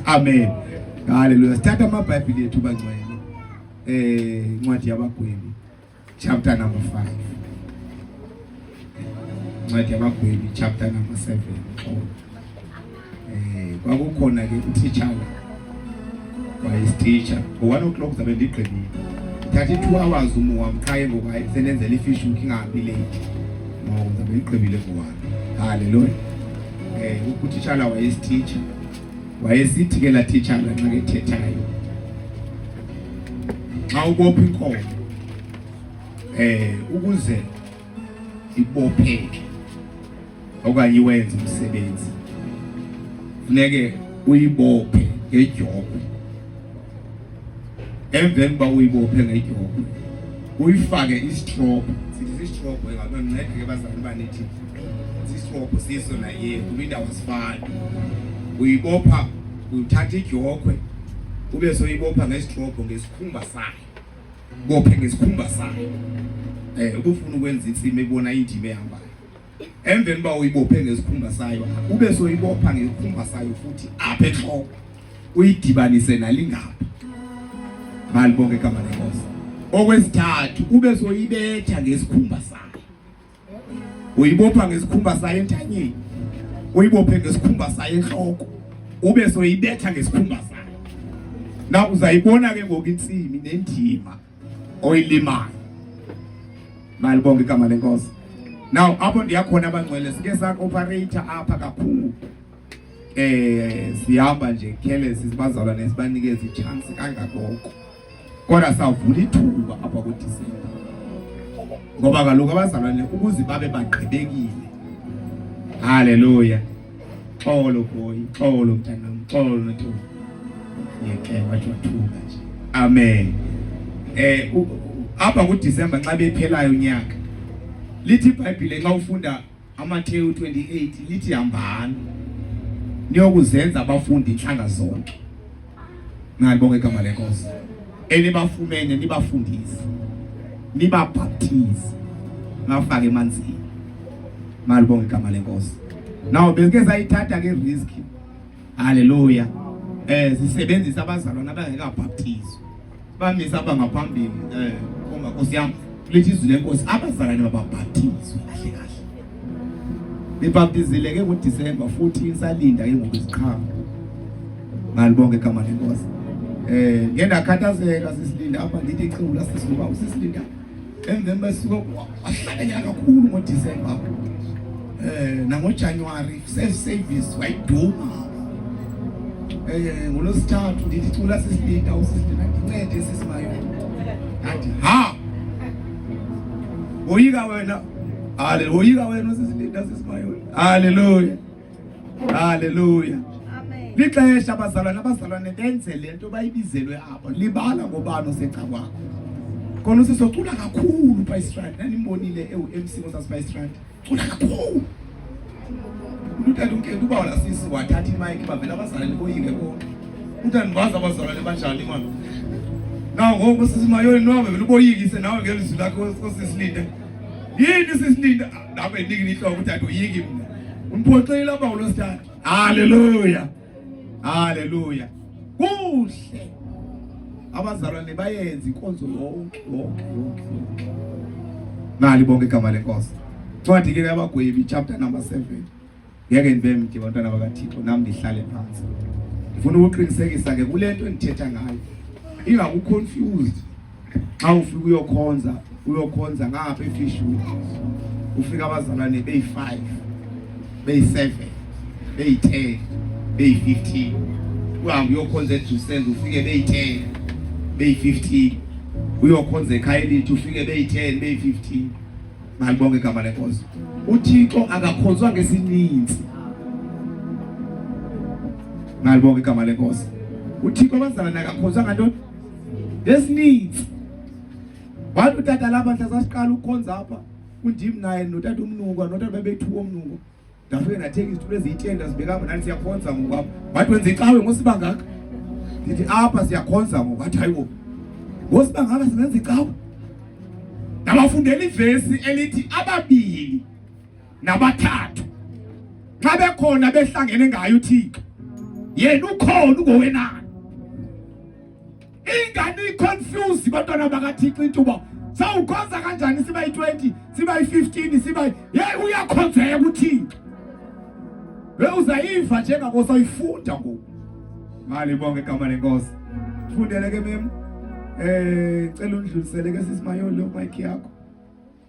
Amen. Haleluya. Sithatha amaBhayibhile ethu bangcwele. Incwadi yabagwebi chapter number 5. Incwadi yabagwebi chapter number 7. Kwakukhona ke utitshala wayesiteacher ngo-1 o'clock zabe ndigqibile. Ithatha i-2 hours umu wam qha ke ngoku hayi senenzela ifish hook ingahambi late. No, zabe ndigqibile ngo-1. Haleluya. Utitshala wayesiteacher. Wayesithi ke la titshala nxa kethethayo, xa ubopha inkomo ukuze ibopheke okanye iwenze umsebenzi funeke uyibophe ngedyokhwe. Emveni uba uyibophe ngedyokhwe uyifake isitropho, sithi sisitropho enganceda ke bazali banithi sisitropho siso naye kuba indawo asifani. Uyibopha, uthatha idyokhwe ube soyibopha ngesitropho ngesikhumba sayo, bophe ngesikhumba sayo. Ubufuna ukwenza insimi ebona indima ehambayo. Emveni uba uyibophe ngesikhumba sayo ube soyibopha ngesikhumba sayo futhi apha entloko uyidibanise nalingapha. Malibonke igama lenkosi. Okwesithathu ube soyibetha ngesikhumba sayo, uyibopha ngesikhumba sayo entanyeni, uyibophe ngesikhumba sayo entloko, ube soyibetha ngesikhumba sayo. Na uzayibona ke ngoku intsimi nendima oyilimayo. Malibonke igama lenkosi. Now apho ndiyakhona abangcwele sike sa-operator apha kakhulu. Sihamba nje careless sibazalwane sibanikeze i-chance kangakoko. Kodwa savula ithuba apha kuDisemba. Ngoba kaloku abazalwane ukuze babe bagqibekile. Haleluya. Xolo boy, xolo mntanam, xolo ntombi. Yeke wathi wathuka nje. Amen. Apha kuDisemba xa bephelayo unyaka. Lithi iBhayibhile xa ufunda amaThewu 28 lithi hambani niyokuzenza abafundi inhlanga zonke. Nalibonke igama lenkosi. Enibafumene nibafundise, nibabhaptize, nabafake emanzini. Malibonke igama lenkosi. Now besike sayithatha ke risk. Haleluya. Sisebenzisa abazalwane abangekabhaptizwa. Bamisa abangaphambili konga Nkosi yami. Lithi izwi lenkosi abazalwane bababhaptizwe kahle kahle. Nibhaptizile ke ngoDisemba futhi salinda ke ngoku iziqhamo. Malibonke igama lenkosi. Ngeke ndakhathazeka sisilinda apha ndithi iqhingu lasisuka usisilinda. Emveni basuka wahlala kakhulu ngoDisemba. NangoJanuary self service wayiduma. NgoLwesithathu ndithi cula sisilinda usisilinda ndincede sisimayo. Ngathi ha. Woyika wena. Haleluya. Woyika wena usisilinda sisimayo. Haleluya. Haleluya. Amen. Lixesha abazalwane, abazalwane benze le nto bayibizelwe apho. Libala ngobani oseca kwakho. Kona usizocula kakhulu pha Israel. Nanimbonile ewu MC ngosasipa Israel. Cula kakhulu. Utata uNkente uba wala sisi wathatha imayiki bavela abazalwane boyike bonke. Uthi andibazi abazalwane banjani mani. Naw ngoku sisi Mayoni nobe vele uboyikise nawe ngelizwi lakho osisilinda. Yini sisilinda? Nawe niki inhloko utata uyiki mina. Umphoxile apha ngolwesithathu. Haleluya. Haleluya. Kuhle. Abazalwane bayenza inkonzo yonke yonke yonke yonke. Nali bonke igama lenkosi. Incwadi ke yabagwebi chapter number 7. Ngeke ndibe mde bantwana bakaThixo nami ndihlale phansi. Ndifuna ukuqinisekisa ke kule nto endithetha ngayo. Ingaku confused. Xa ufika uyokhonza, uyokhonza ngapha eFishhoek. Ufika abazalwane beyi-5, beyi-7, beyi-10, beyi-15. Uhambe uyokhonza eJusenz ufike beyi-10, beyi-15. Uyokhonza eKhayelitsha ufike beyi-10, beyi-15. Malibonke igama lenkosi. uThixo akakhonzwa ngesininzi. Malibonke igama lenkosi. uThixo abazalwane akakhonzwa ngantoni? Ngesininzi. Wathi utata lapha mhla sasiqala ukukhonza apha, undim naye notata umnukwa, notata bebethuka umnukwa. Ndafike ndathenga izitulo eziyi-10 ndazibeka apha, ndathi siyakhonza ngoku apha. Wathi wenza icawe ngosibangaka. Ndithi apha siyakhonza ngoku. Wathi hayibo, ngosibangaka singenza icawe? Ndabafundela ivesi elithi ababili nabathathu nxa bekhona behlangene ngayo uThixo. Yena ukhona ungowenani. Ingane iconfuse bantwana bakaThixo into uba sawukhonza kanjani siba yi-20 siba yi-15 siba ye uyakhonzeka uThixo. We uzayiva njengako sayifunda ngoku. Malibonge igama lenkosi. Fundele ke mem. Eh cela undlulisele ke sisi Mayolo mic yakho.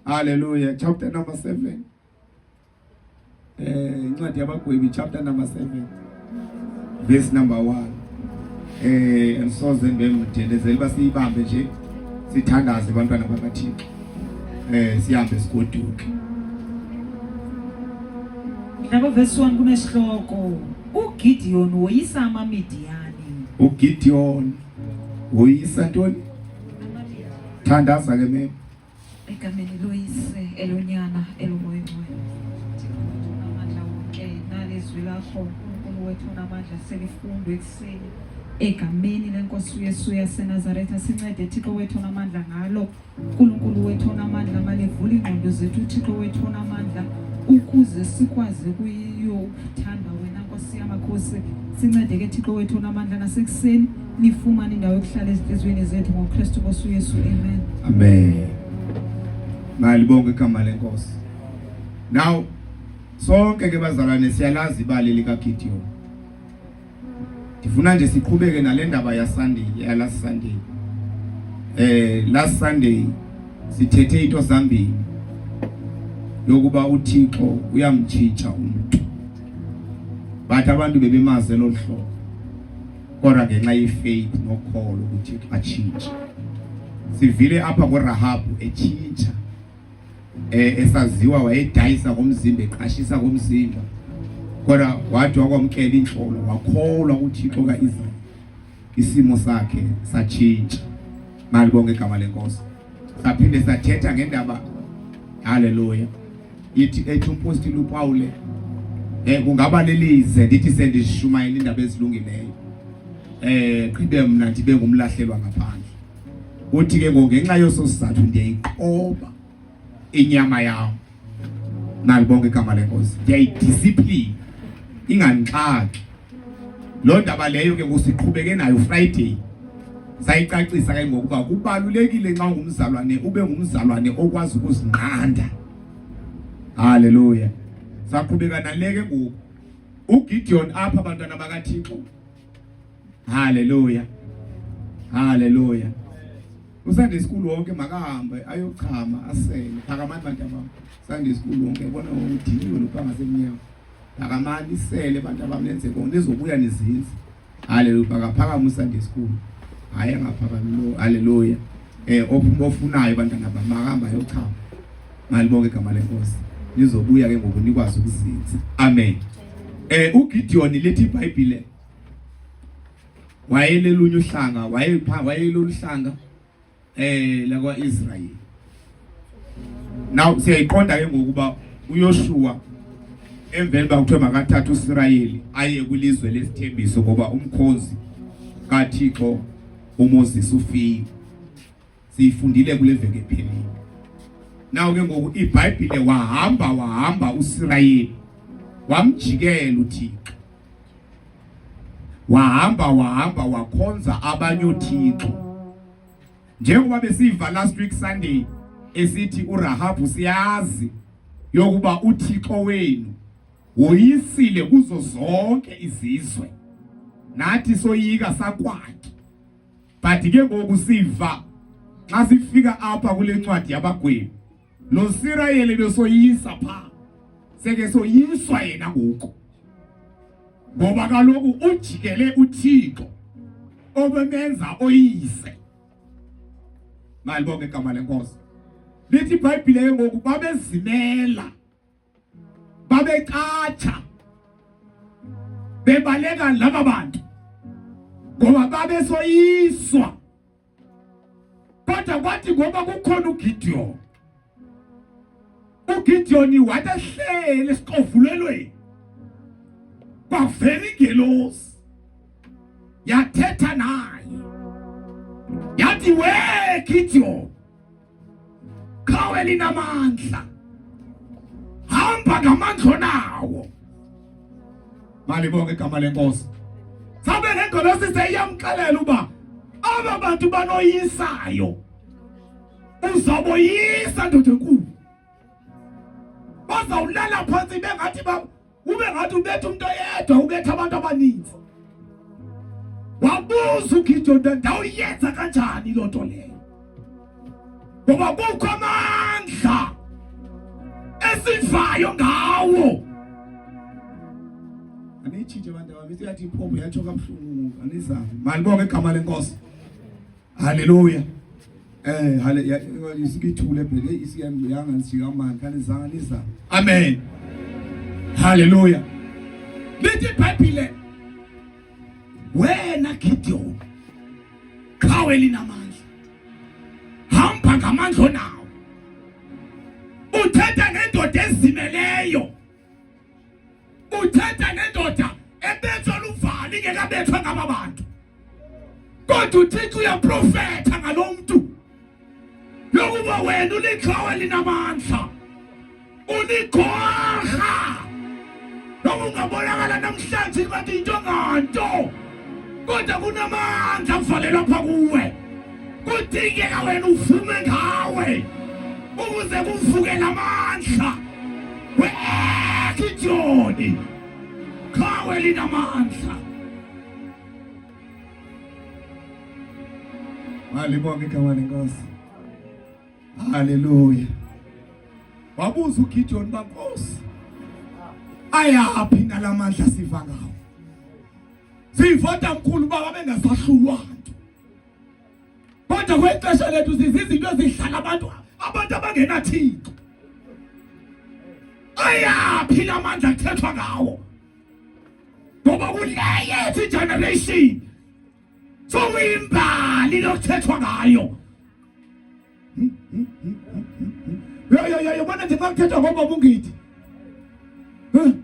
Hallelujah chapter number 7. Eh incwadi yabagwebi chapter number 7 verse number 1. Eh angisoze ngimdelezele basiyibambe nje sithandaze abantwana bakaThixo. Eh sihambe sigoduke. Lapho verse 1 kunesihloko uGideon woyisa amaMidiyani. uGideon woyisa ntoni? Thandaza ke mem. Egameni loyise elonyana elomoya ongcwele. Thixo wethu onamandla wonke nalizwi lakho uNkulunkulu wethu onamandla selifundwe ekuseni egameni lenkosi uYesu yaseNazaretha sincede Thixo wethu onamandla ngalo uNkulunkulu wethu onamandla malivule ingqondo zethu uThixo wethu onamandla ukuze sikwazi kuyiyo ukuthanda wena Nkosi yamakhosi sincede ke Thixo wethu onamandla nasekuseni nifumane indawo yokuhlala ezinhliziyweni zethu ngoKristu Nkosi uYesu amen. Amen. Malibonge igama lenkosi. Now sonke ke bazalwane siyalazi ibali lika Gideon. Ndifuna nje siqhubeke nale ndaba ya Sunday ya last Sunday. Eh last Sunday sithethe into zambini yokuba uThixo uyamtshintsha umuntu. Bathi abantu bebemaze lo hlobo. Kodwa ngenxa yefaith nokholo ukuthi atshintshe. Sivile apha ngoRahabu etshintsha. Eh esaziwa wayedayisa ngomzimba eqashisa ngomzimba. Kodwa wathi wakwamkela inhlolo wakholwa uThixo kaIsrael. Isimo sakhe satshintsha. Malibonge igama lenkosi. Saphinde sathetha ngendaba haleluya. Ithi ethi umpostile uPaul eh kungaba lelize ndithi sendishumayela indaba ezilungileyo. Eh qhibe mna ndibe ngumlahlelwa ngaphandle. Uthi ke ngenxa yoso sizathu ndiyayiqoba inyama yam. Nalibonke igama lenkosi. Ndiyayidiscipline ingandixaki. Loo ndaba leyo ke kusiqhubeke nayo Friday. Sayicacisa ke ngokuba kubalulekile nxa ungumzalwane ube ngumzalwane okwazi ukuzinqanda. Haleluya. Saqhubeka naleke ngoku. uGideon apha abantwana bakaThixo. Haleluya. Haleluya. Usunday school wonke makahambe ayochama asele. Phakamani bantu abam. Sunday school wonke yabona udiniwe lo ngasemnyango. Phakamani isele bantu abam nenze konke nizobuya nizinze. Haleluya makaphakama uSunday school. Hayi angaphakami lo. Haleluya. Eh ofunayo bantwana bam makahamba ayochama. Malibonke igama lenkosi. Nizobuya ke ngoku nikwazi ukuzinza. Amen. Eh uGideon lithi iBhayibhile wayelelunye uhlanga wayepha wayelolu hlanga eh lakwaIsrael. Now siyayiqonda ke ngokuba uYoshua emveni uba kuthiwe makathathe uSirayeli aye kwilizwe lesithembiso ngoba umkhonzi kaThixo uMoses ufile. Siyifundile kule veki ephelile. Naw ke ngoku iBhayibhile wahamba wahamba uSirayeli wamjikela uThixo. Wahamba wahamba wakhonza abanye othixo. Njengoba besiva last week Sunday esithi uRahabu siyazi yokuba uThixo wenu woyisile kuzo zonke izizwe. Nathi soyika sakwatya. But ke ngoku siva xa sifika apha kule ncwadi yabagwebi lo Sirayeli besoyisa pha seke soyiswa yena ngoku ngoba kaloku ujikele uThixo obemenza oyise. Malibonge igama lenkosi. Lithi iBhayibhile ke ngoku babezimela babecatsha bebaleka laba bantu ngoba babesoyiswa kodwa kwathi ngoba kukhona uGideon uGideon wathi ehlele esiqovulelweni kwavela ingelosi yathetha naye yathi we Gideon qhawe linamandla hamba ngamandla onawo malibonke igama lenkosi. Sabe nengolosi seyiyamxelela uba aba bantu banoyisayo uzoboyisa ndoda enkulu. Bazawulala phantsi bengathi ba ube ngathi ubetha umuntu oyedwa ubetha abantu abaninzi. Wabuza uGideon ndawuyenza kanjani loo nto leyo? Ngoba kukho amandla esivayo ngawo. Aniyitshintshe abantu abami ithi yathi iphombo yatsho kabuhlungu anizame. Malibonge igama lenkosi. Haleluya. Eh hale isibithule phela isiyangiyanga ngisika amandla anizanga nizame. Amen. Haleluya. Lithi iBhayibhile wena Gideon qhawe linamandla hamba ngamandla onawo uthetha nendoda ezimeleyo uthetha nendoda ebethwa luvalo ingekabethwa ngaba bantu kodwa uThixo uyaprofetha ngalo mntu yokuba wena uliqhawe linamandla uligorha noma ungabonakala namhlanje ngathi into nganto kodwa kunamandla avalelwa pha kuwe kudingeka wena uvume ngawe ukuze kuvuke lamandla weGidiyoni qhawe linamandla Malibonge igama lenkosi. Haleluya. Wabuza uGideon ba Nkosi ayaphi nalamandla siva ngawo. Sivota mkhulu baba bengasahlulwa nto. Kodwa kwexesha lethu sizizinto ezidlala abantu abantu abangenathixo. Ayaphi lamandla kuthethwa ngawo? Ngoba kule yethu generation sokuyimbali lokuthethwa ngayo. Yabona nje xa kuthethwa ngobaba uNgidi.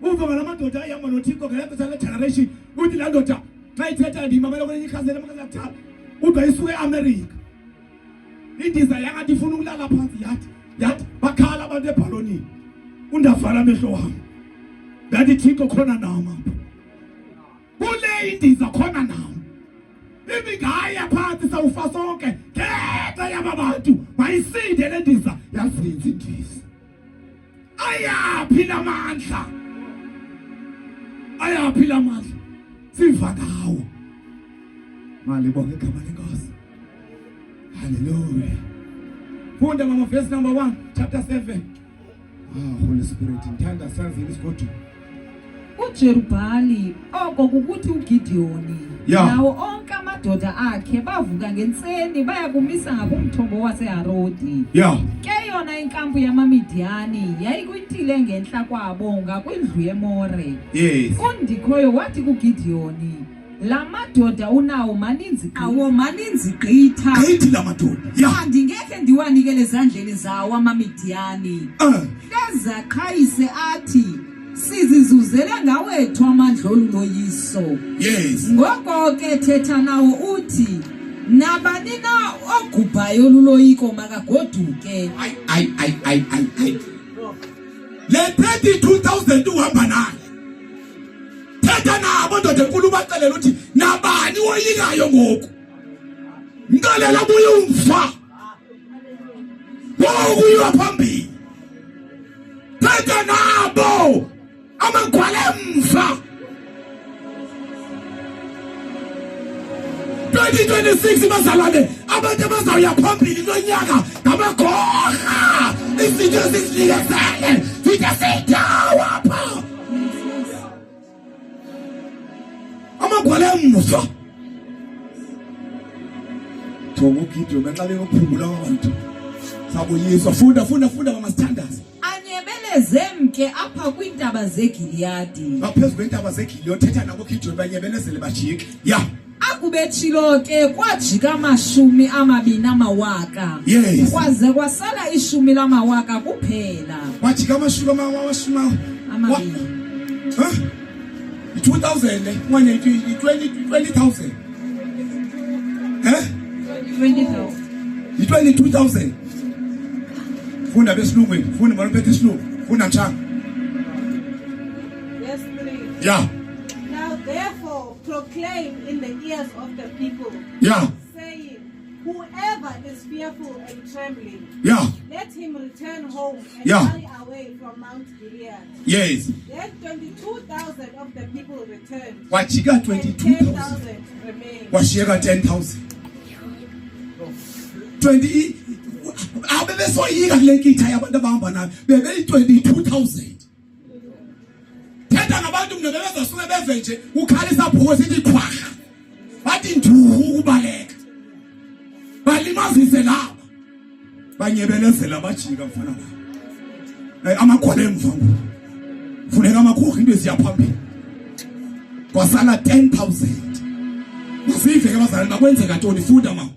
Uva ngala madoda ayihamba noThixo ngela xesha le generation uthi laa ndoda xa ithetha ndiyimamela kwelinye ikhasi lamakhasi akudala uthi wayisuka eAmerica. Indiza yangathi ifuna ukulala phantsi yathi yathi bakhala abantu ebhalonini. Undavala amehlo wam. Ndathi Thixo khona nam apha. Kule indiza khona nam. Ibingaya phansi sawufa sonke ngenxa yaba bantu mayisinde le ndiza yazinza indiza. Ayaphi lamandla? Ayaphi lamandla? Siva ngawo. Malibonge igama lenkosi. Hallelujah. Funda mama verse number 1 chapter 7. Ah Holy Spirit ngithanda sazini isigodu. UJerubhali oko kukuthi uGidiyoni Yeah. nawo onke amadoda akhe bavuka ngentseni baya kumisa ngakumthombo waseHarodi. Yeah. Ke yona inkampu yamaMidiyani yayikwintile ngentla kwabo ngakwindlu yeMore. Yes. UNdikhoyo wathi kuGidiyoni, La madoda unawo maninzi awo maninzi gqitha. Gqithi la madoda. Yeah. Andingekhe ndiwanikele ezandleni zawo amaMidiyani. Hleze aqhayise athi sizizuzele ngawethu amandla oluloyiso. Yes. Ngoko ke thetha nawo uthi nabani na ogubhayo luloyiko makagoduke. Ay ay ay ay ay ay. Le 32000 uhamba nayo. Thetha nabo ndoda enkulu ubaxelele uthi nabani woyikayo ngoku. Mxelele abuye umfa. Ngoku uyiwa phambili. Thetha nabo amagwala emva. 2026 bazalwane abantu abazawuya phambili lonyaka ngamagorha izinto ezizinikezele zide sidawo apha amagwala emva jonga uGideon benxa benophungula abantu sabuyiswa funda funda funda mama sithandaze anyebeleze mke apha kwiintaba zeGiliyadi baphezu kweentaba zeGiliyadi thetha nabo Gideon banyebelezele bajike ya Akubetshilo ke kwajika amashumi amabini amawaka. Yes. Kwaze kwasala ishumi lamawaka kuphela. Kwajika amashumi amashumi amabini. Huh? I-2000 le okanye i-20 20000. Eh? 20,000. I-22000. Funda besilungwini, funda ngalo phethe isilungu. Funda mshana. Verse 3. Yeah. Now therefore Proclaim in the ears of the people, saying, Whoever is fearful and trembling, let him return home and hurry away from Mount Gilead. Then 22,000 of the people returned, Wajika and 22,000. 10,000 remained. Washiyeka 10,000. 20 abebesoyika kule nkitha yabantu abahamba nayo bebeyi-22,000. Thetha ngabantu mna bebezasuke beve nje ukhalisa bhoko sithi qhwarha, bathi nduhu ukubaleka, balimazise laba, banyebelezela bajika mfana la. Amagwala emva ngoku funeka amakhokho into eziya phambili. Kwasala 10,000. Masive ke bazalwane, bakwenzeka ntoni? Funda mama.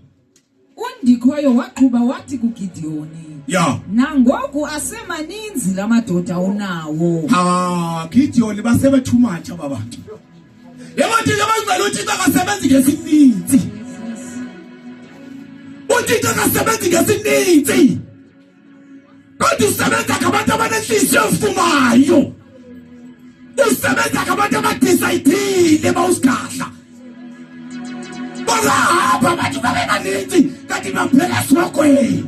UNdikhoyo waqhuba wathi kuGidiyoni, Nangoku asemaninzi la madoda onawo. Ha, Gideon, basebe too much aba bantu. Yebo thina abangcwele, uThixo akasebenzi ngesininzi. UThixo akasebenzi ngesininzi. Kodwa usebenza ngabantu abanenhliziyo evumayo. Usebenza ngabantu abadecide bawusigadla. Bakahamba abantu babe baninzi kanti baphela esihogweni.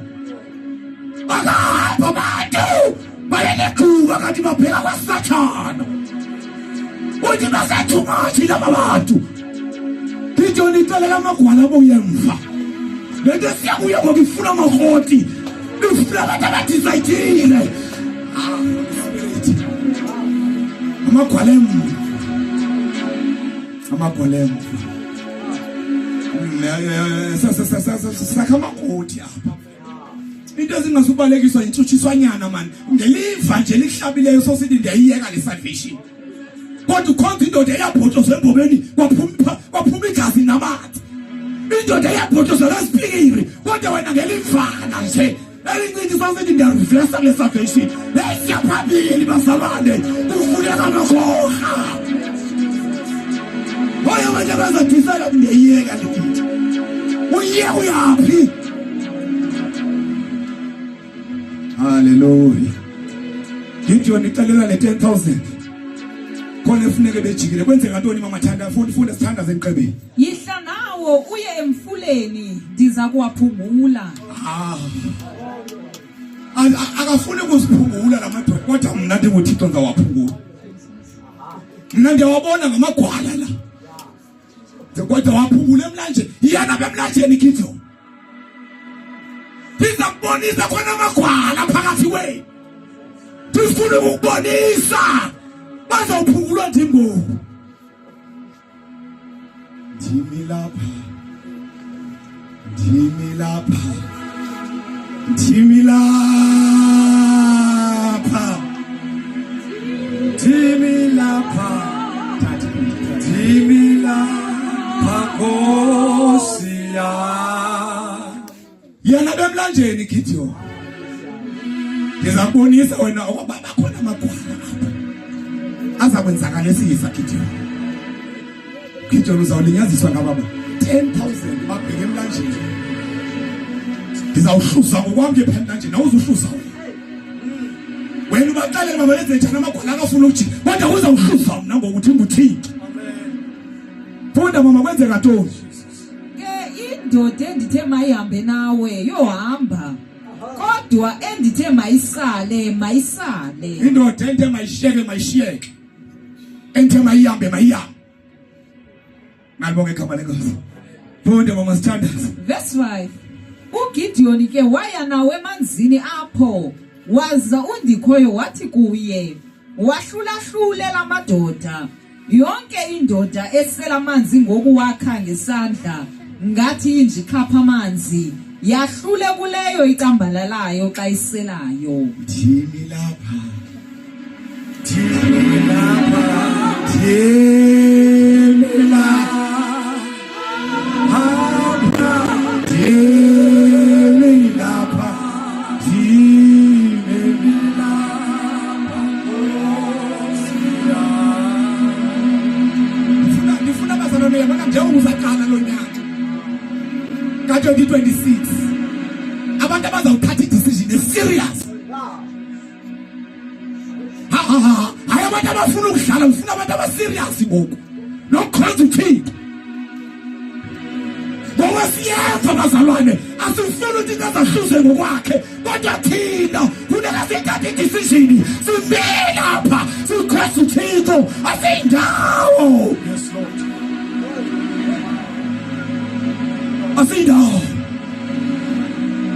Bakahamba abantu baye necuba kanti baphela kwaSathana. Uthi basethumathi laba bantu. Gideon icelela amagwala abuye emva. Le nto esiya kuyo ngoku ifuna amakroti. Ifuna abantu abadecide. Ah, Holy Spirit. Amagwala emva. Amagwala emva. Sakha amakroti apha. Into ezingazubalekiswa yintshutshiswanyana mani. Ngeliva nje likuhlabileyo sosithi ndiyayiyeka le salvation. Kodwa ukhonza indoda eyabhotshozwa embobeni kwaphuma igazi namanzi. Indoda eyabhotshozwa lesipikiri, kodwa wena ngelivana nje elincinci sosithi ndiyarivesa kule salvation. Esiya phambili bazalwane, kufuneka amakhorha. Oye abantu abazadisela ndiyayiyeka le nto. Uye uyaphi? Hallelujah. Gideon icelela le 10,000. Khona efuneke bejikile. Kwenzeka ntoni mama Thanda? Funda, funda sithandaze emqebeni. Yihla nawo uye emfuleni, ndiza kuwaphungula. Akafuni ukuziphungula la madoda, kodwa mna ndinguThixo ndizawaphungula. Mna ndiyawabona ngamagwala la. Kodwa waphungula emlanjeni. Yena bemlanjeni Gideon. Ndiza kubonisa khona amagwala phakathi kwenu. Ndifuna ukukubonisa. Bazawuphungulwa ndim ngoku. Ndimi lapha. Ndimi lapha. Ndimi lapha. Ndimi lapha. Ndimi lapha Nkosi yam. Yena bemlanjeni Gideon. Ndiza kubonisa wena ukuba bakhona amagwala apha. Aza kwenzakala esiyisa Gideon. Gideon uzawulinyaziswa ngaba 10,000 babheke emlanjeni. Ndizawuhluza ngokwam ke pha emlanjeni, awuzuhluza wena. Wena ubaxelele uba benze njani amagwala akafuna ukujika, kodwa uzawuhluza mna ngokuthi nguThixo. Funda mama, kwenzeka ntoni? Ke indoda endithe mayihambe nawe yohamba, kodwa endithe mayisale mayisale. Indoda endithe mayishiyeke mayishiyeke, endithe mayihambe mayihambe. Malibonge igama leNkosi. Funda mama, sithandaze. Verse 5. uGideon ke waya nawo emanzini apho, waza uNdikhoyo wathi kuye, wahlulahlule lamadoda, yonke indoda esela amanzi ngokuwakha ngesandla ngathi injikhapha amanzi, yahlule kuleyo icambalalayo xa iselayo. Ndimi lapha, ndimi lapha, ndimi lapha, ndimi lapha, ndimi lapha, Nkosi yam. Ndifuna bazalwane, uyabona njengoba uzaqala lo nyaka ka-2026, abantu abazawuthatha i-decision eserious. Ha, ha, ha. Hayi abantu abafuna ukudlala, ufuna abantu abaserious ngoku. Nokukhonza uThixo. Ngoba siyeva bazalwane, asifuni ukuthi ingazahluze ngokwakhe, kodwa thina funeka sithathe i-decision, simele apha, sikhonza uThixo, asiyindawo. Yes, Lord. Asiyindawo.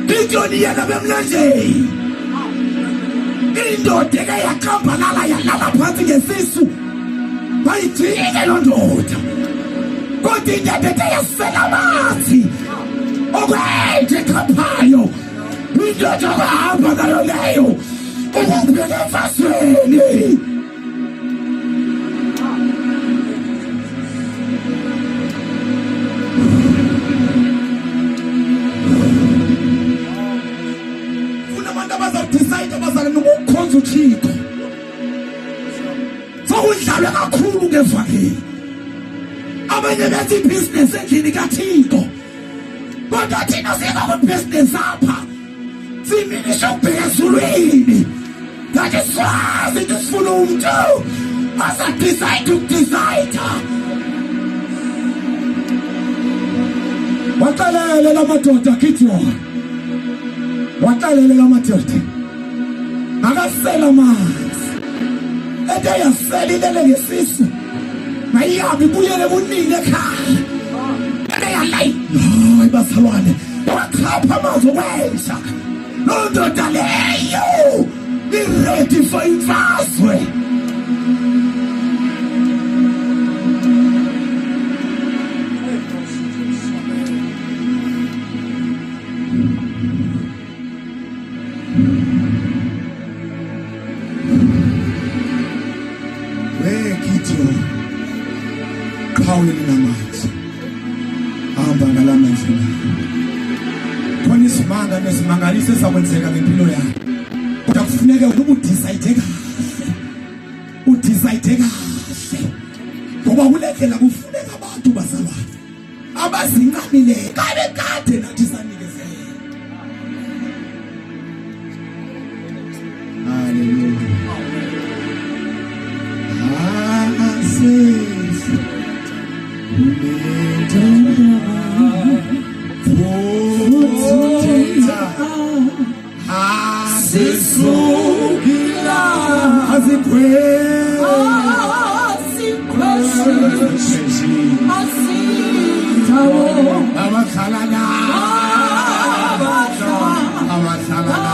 Gideon yena bemlanjeni. Indoda eke yaqambalala yalala phansi ngesisu. Bayijike loo ndoda. Kodwa indoda ethe yasela amanzi. Okwenje ekhaphayo. Indoda okuhamba ngayo leyo. Ukubheka emfazweni. Funa abantu abazawudicide abazalwane ukukhonza uThixo. Sokudlalwe kakhulu ngevangeli. Abanye bethi ibhizinesi endlini kaThixo. Kodwa thina siyeka kwibhizinesi apha. Siminisha ukubheka ezulwini. Ngathi swazi ukuthi sifuna umuntu azadecide ukudecide. Waxelele la madoda Gideon. Waxelele la madoda. Akasela amanzi. Ete yasela ilele ngesisu. Mayihambe ibuyele kunini ekhaya. Ete yalayi. Hayi bazalwane. Wachapha amanzi okwenza. Loo ndoda leyo i-ready for imfazwe. Gideon, qhawe linamandla, hamba ngalamandla nayo. Khona isimanga nesimangaliso ezakwenzeka ngempilo yakho, kodwa kufuneka udecide kahle, udecide kahle, ngoba kule ndlela kufuneka abantu bazalwane abazincamileyo kabe kade nathi sanikezela. Hallelujah. Asisi Asisukila Abakhalana abakhalana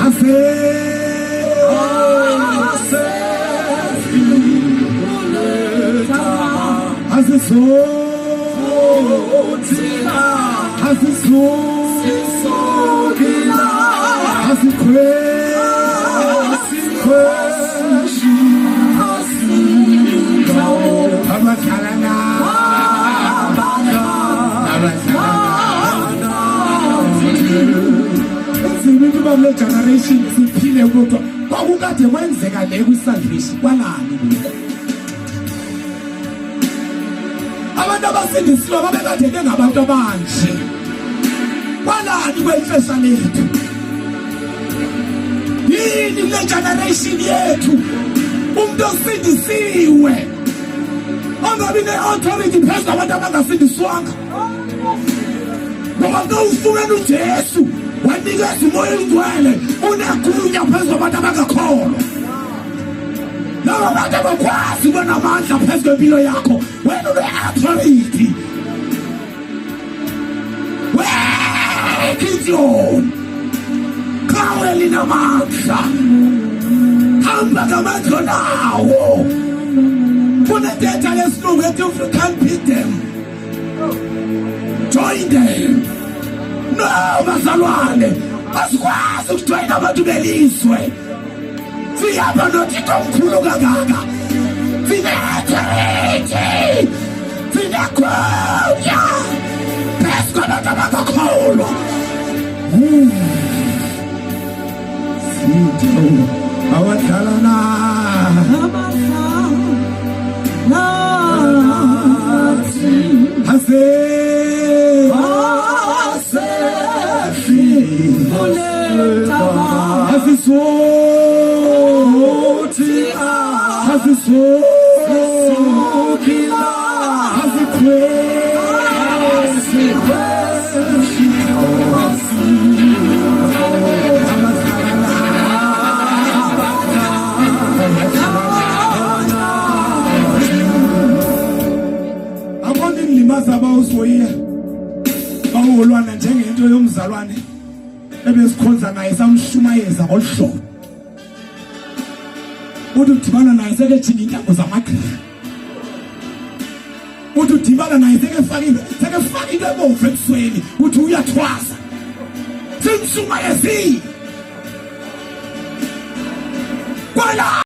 ase Kule generation siphile kodwa kwakukade kwenzeka le kwi-salvation kwalani kuko. Abantu abasindisiwe babekade bengabantu abanje. Kwalani kwexesha lethu? Yini kule generation yethu umuntu osindisiwe angabi ne-authority phezu kwabantu abangasindiswanga? Ngoba xa ufumene uJesu wanikeza umoya oyingcwele, unegunya phezu kwabantu abangakholwa. Labo bantu abakwazi ukuba namandla phezu kwempilo yakho, wena une-authority. Gideon, qhawe linamandla, hamba ngamandla onawo. Kunentetha yesilungu ethi if you can't beat them, join them. No, bazalwane, asikwazi ukujoyina abantu belizwe. Sihamba noThixo omkhulu kangaka, sine-authority, sinegunya phezu kwabantu abangakholwa. Sitho awadlala na ase asisothi asisothi Akho nto indilimaza abawusoyiya bawolwana njengento yomzalwane ebesikhonza naye samshumayeza ngolu hlobo uthi udibana naye sekejinga iintambo zamagqirha uthi udibana naye sekefaka sekefaka into ebomvu ebusweni uthi uyathwasa simshumayezile kwala.